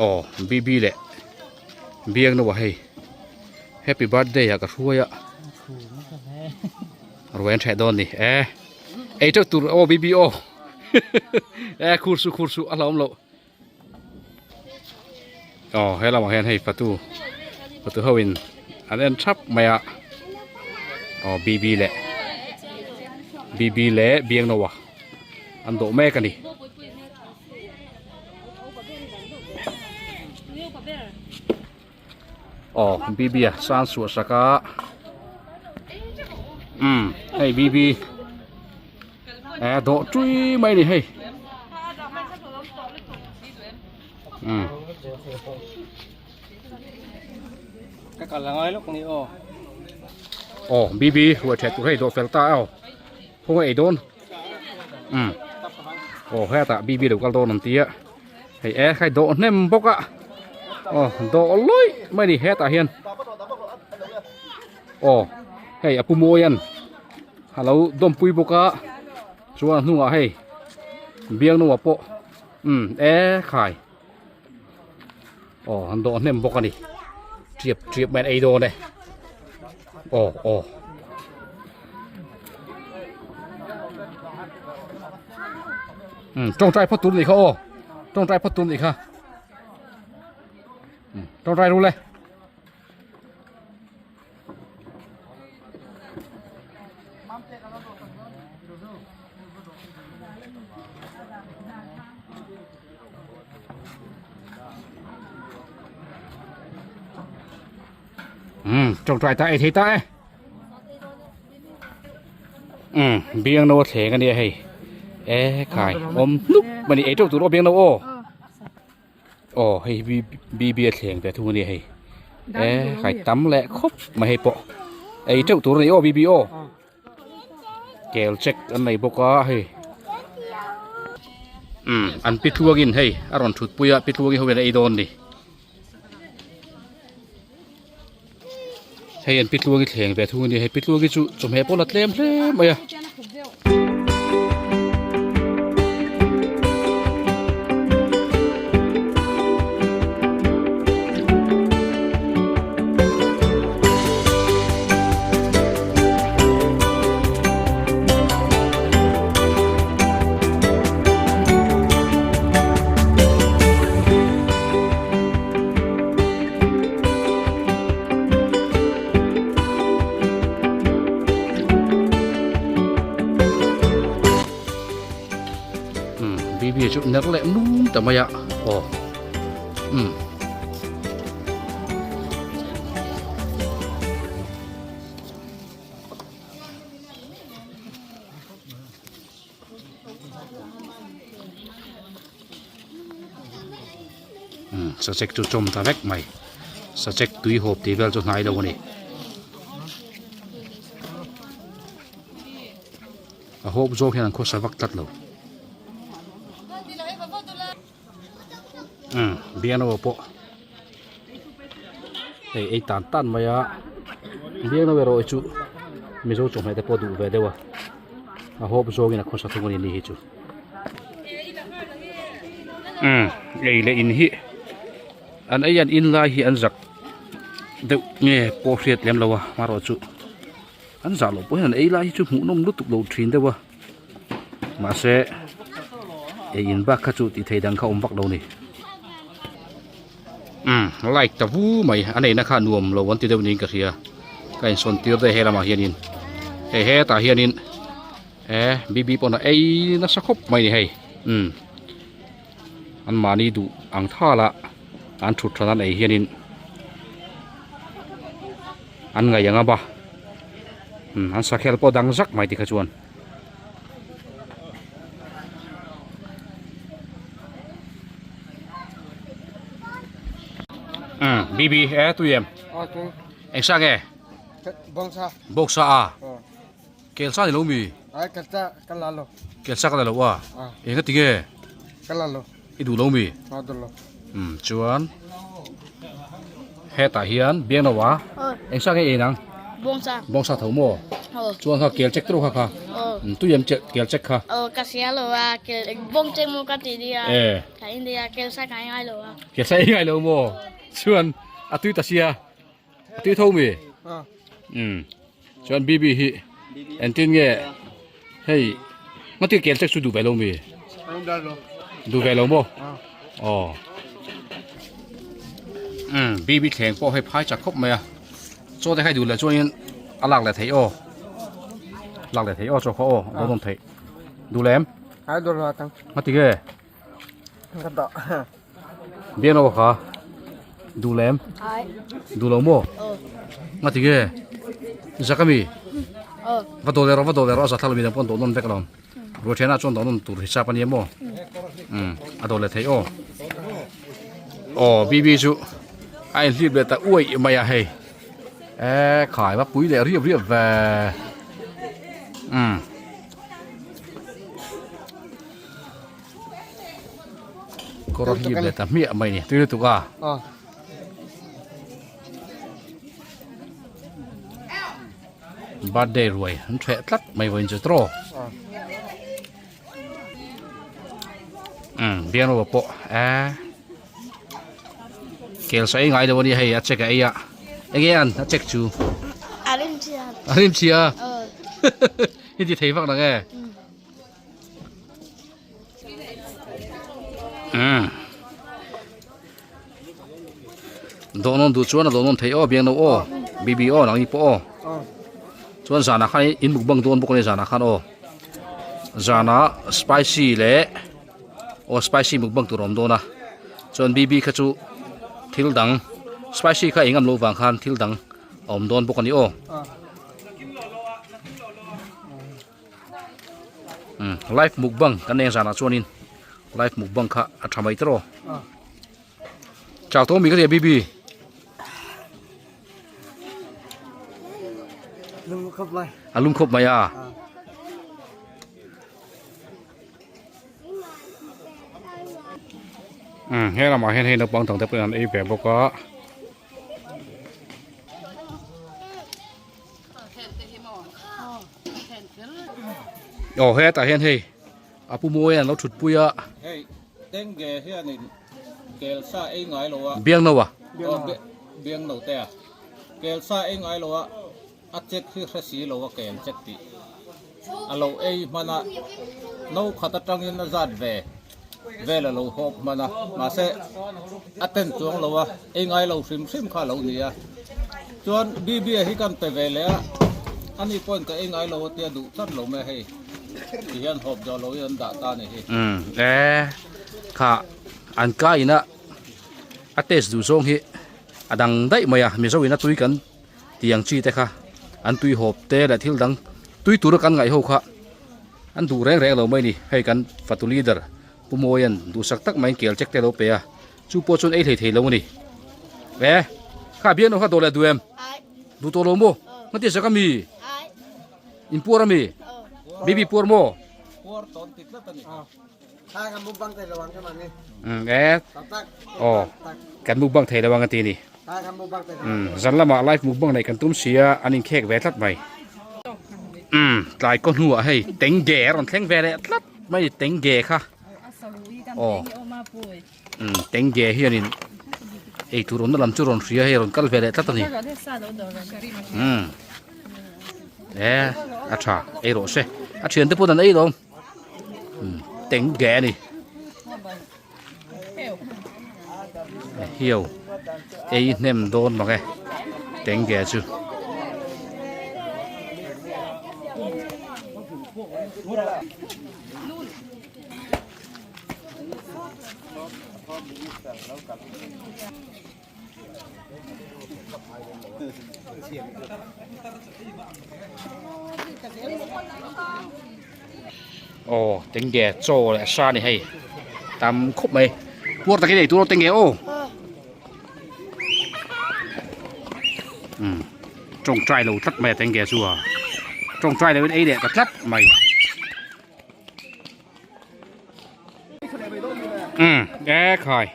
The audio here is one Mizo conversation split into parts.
Aw BB leh Biangnoa hei happy birthday ah ka hruai a ruai an ṭheh dawn ni e ei teuh tur aw BB aw e khur suh khur suh a hlauhawm loh aw he lamah hian hei fatu fatu ho in an en thap mai a aw BB leh BB leh Biangnoa an dawh mek a ni. Aw BB a san suah sak a umm hei BB eh dawh tui mai a ni hei umm. Ka kal a ngai lawk a ni aw. Aw BB huai thet tur hei dawh fel ta aw. Khawngaih ei dawn umm aw hetah BB lo kal dawn an tia hei e khai dawh hnem bawk a aw dawh lawih mai a ni hetah hian aw hei a pu mawi an a lo dawmpui bawk a chuan a hnungah hei biangnuah pawh umm e khai aw an dawh hnem bawk a ni triap triap mai an ei dawn e aw aw um tawngtai phawt tur nih kha aw tawngtai phawt tur nih kha um tawngtai ru le. Um tawngtai ta ei thei ta e um biang no a thleng ania hei e khai awm hnup a ni ei teuh tur aw biang no aw. Aw hei hi BB a thleng ve thung a ni hei e kai tam leh khawp mai hei pawh ei teuh tur a ni aw BB aw kel check an nei bawk a hei umm an pi tluangin hei a rawn thut pui a pi tluangi ho hian a ei dawn a ni hei an pi tluangi thleng ve thung a ni hei pi tluangi chu chawhmeh pawh la tlem hle mai a. Umm BB chu ner leh nung ta mai a aw umm. Umm sachek chu chawm ta vek mai sachek tui hawp tih vel chu hnai lo a ni a hawp zawk hian an khawsa vak tlat lo umm biangno pawh hei ei tan tan mai a biangno erawh hi chu mizo chawhmeh te pawh duh ve deuh a a hawp zawngin a khawsa thung a ni ni hi chu umm ei leh in hi an ei an in lai hi an zak deuh nge pawh hriat lem lo a amaherawh chu an zah loh pawh hian an ei lai hi chu hmuhnawm lutuk lo thin deuh a mahse ei in bak kha chu tih theih dang kha awm vak lo a ni umm light ta vu mai a neihna kha nuam lo an ti deuh niin ka hria ka insawn tir daih helamah hianin hei hetah hianin e BB pawn a ei nasa khawp mai a ni hei umm an mahni duh ang thala an thut than an ei hianin an ngaih ang a ba umm an sakhel pawh dang zak mai tikha chuan. Umm BB e tui em eng sa nge bawngsa bawngsa a kelsa ni lo mi ai kelsa ka la lo kelsa ka la lo a eng ati nge ka la lo i duh lo mi a duh lo um chuan hetah hian biangno a eng sa nge ei nang bawngsa bawngsa tho maw. Chuan kha kel check tawh kha kha. Tui em kel check kha. Aw ka hria lo a kel bawng che maw ka ti nia. Ka in nia kel sa ka ngai lo a. Kel sa i ngai lo maw? Chuan a tui ta sia. A tui tho mi? Chuan BB hi engtin nge hei ngati kel check chu duh ve lo mi? Duh ve lo maw? Aw. BB thleng pawh hei phai chak khawp mai a. Chaw te khai duh leh chuanin a lak leh theih aw lak leh theih aw chaw kha aw a dawn theih duh lem ai duh lo atang ngati nge ka dah biang lo kha duh lem duh lo maw ngati nge zak ami va daw leh rawh va daw leh rawh a za thla lo midang pawh an daw nawn vek alawm ruah thianah chuan daw nawn tur hisap ania maw a daw leh theih aw aw bb chu a inhlip leh ta uaih mai a hei e khai va pui leh riap riap ve um kawr a hlip leh ta hmiah mai ni tui lutuk a birthday ruai an theh tlat mai vawiin chu tawh umm biangro pawh eh kel sawi ngai lo ania hei a check a ei a enge an a check chu a rim chhia a rim chhia i ti thei vak nang e umm dawhnawn duh chuan a dawhnawn theih aw biangno aw bibi aw nangni pawh aw chuan zanah khan in mukbang dawn bawk a nia zanah khan aw zanah spicy leh aw spicy mukbang tur a awm dawn a chuan bibi kha chu thil dang spicy kha eng am loh vang khan thil dang a awm dawn bawk a ni aw. Umm live mukbang kan nei zanah chuanin live mukbang kha a tha mai tawh chau tawh mi ka tia bibi a lum khawp mai a umm he lamah hian hei naupang dang te pawhin an ei ve bawk a. Aw hetah hian hei a pu mawi an lo thut pui a. Hei tenge hianin kel sa ei ngai lo a. Biang no a. Aw biang no te a. Kel sa ei ngai lo a a check hi hre si lo a kel check tih. A lo ei hman a no khat atangin a zat ve vel a lo hawp hman a mahse a ten chuang lo a ei ngai lo hrim hrim kha a lo ni a chuan Bibia hi kan pe ve leh a ani pawhin ka ei ngai lo a tia duh tlat lo mai a hei ti hian hawp zawh lo hi an dah ta a ni hi. Umm e kha an ka ina a taste duh zawng hi a dang daih mai a mizo ina tui kan tiang chi te kha an tui hawp te leh thil dang tui tura kan ngaih ho kha an duh reng reng lo mai ni hei kan fatu leader pu mawian duhsak tak mai kel check te lo pe a chu pawh chuan ei hlei thei lo a ni e kha biak no kha dawh leh duh em duh tawh lo maw ngati sak ami in puar ami baby puar maw e aw kan mukbang thei lo ang a ti ni. Umm zan lamah live mukbang neih kan tum si a an inkhek ve tlat mai umm tlai kaw hnuah hei tengge a rawn thleng ve leh tlat mai tengge kha aw umm tengge hianin eitur awmna lam chu rawn hria hei rawn kal ve leh tlat a ni umm e a tha ei rawh se a thiante pawn an ei lo umm tengge a ni. Hiau ei hnem dawn mang e tengge chu. Aw tengge chaw leh sa ni hei tam khawp mai puar takin ei tur aw tengge aw umm tawngtai lo tlat mai a tengge chu a tawngtai lo in ei leh ta tlat mai. Umm e khai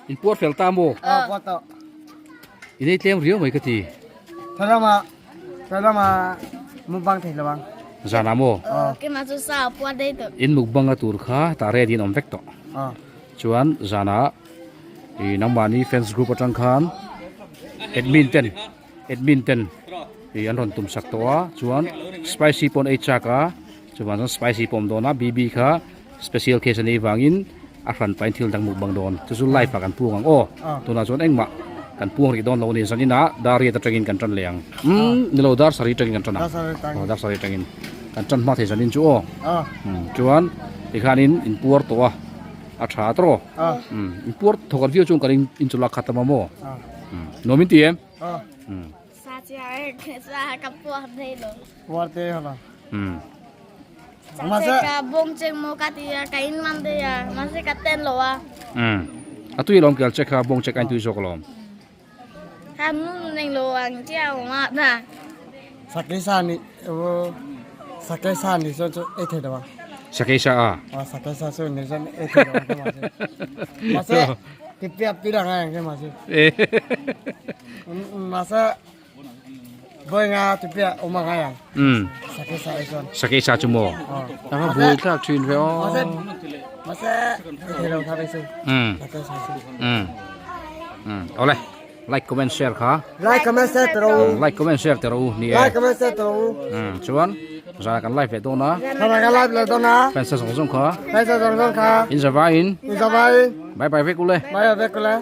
in puar fel ta maw in ei tlem riau mai ka ti thalama thalama. Mukbang thei lo ang. Zanah maw? Keimah chu sa a puar daih tawh. In mukbang a tur kha tah ready in awm vek tawh. Chuan zanah i nangmahni fans group atang khan admin ten admin ten i an rawn tum sak tawh a chuan spicy pawh an ei chak a chuvang chuan spicy pawh a awm dawn a BB kha special case a nih vangin a hran pahin thil dang mukbang dawn chu chu live ah kan puang ang aw tunah chuan engmah kan puang rih dawn lo a ni zan inah dar riat atangin kan tan leh ang umm nilo dar sarih atangin kan tan ang aw dar sarih atangin kan tan hma thei zan in chu aw chuan tikhanin inpuar tawh a. A tha tawh aw. Umm in puar thawk an viau chuan kan in chu lak khat a maw? Umm nuam in ti em? Umm. Sa chia e sa ka puar thei lo. Puar te hala. Umm. Sa che ka bawng cheng maw ka ti a ka in man thei a mahse ka ten lo a. Umm a tui alawm kel che kha bawng che ka in tui zawk alawm. Kha nu nei lo ang chia awm a na. Sakei sa ni sakei sa ni chuan chu ei thei lo ang. Sakei sa a? Aw sakei sa chu ni chuan ei thei lo ang ke mahse. Mahse ti piap tir ang ang ke mahse. Mahse voi nga ti piap awm ang ang. Sakei sa ei chuan. Sakei sa chu maw? Ava bui thlak thin ve aw. Mahse mahse ei thei lo kha ve chu. Sakei sa chu. Awle. Like comment share kha. Like comment share te ro. Like comment share te ro ni e. Like comment share te ro. Chuan zana kan live leh dawn a. Zana kan live leh dawn a. Fans zawng zawng kha. Fans zawng zawng kha. In zavai in. In zavai in. Bye bye vek ule. Bye bye vek ule.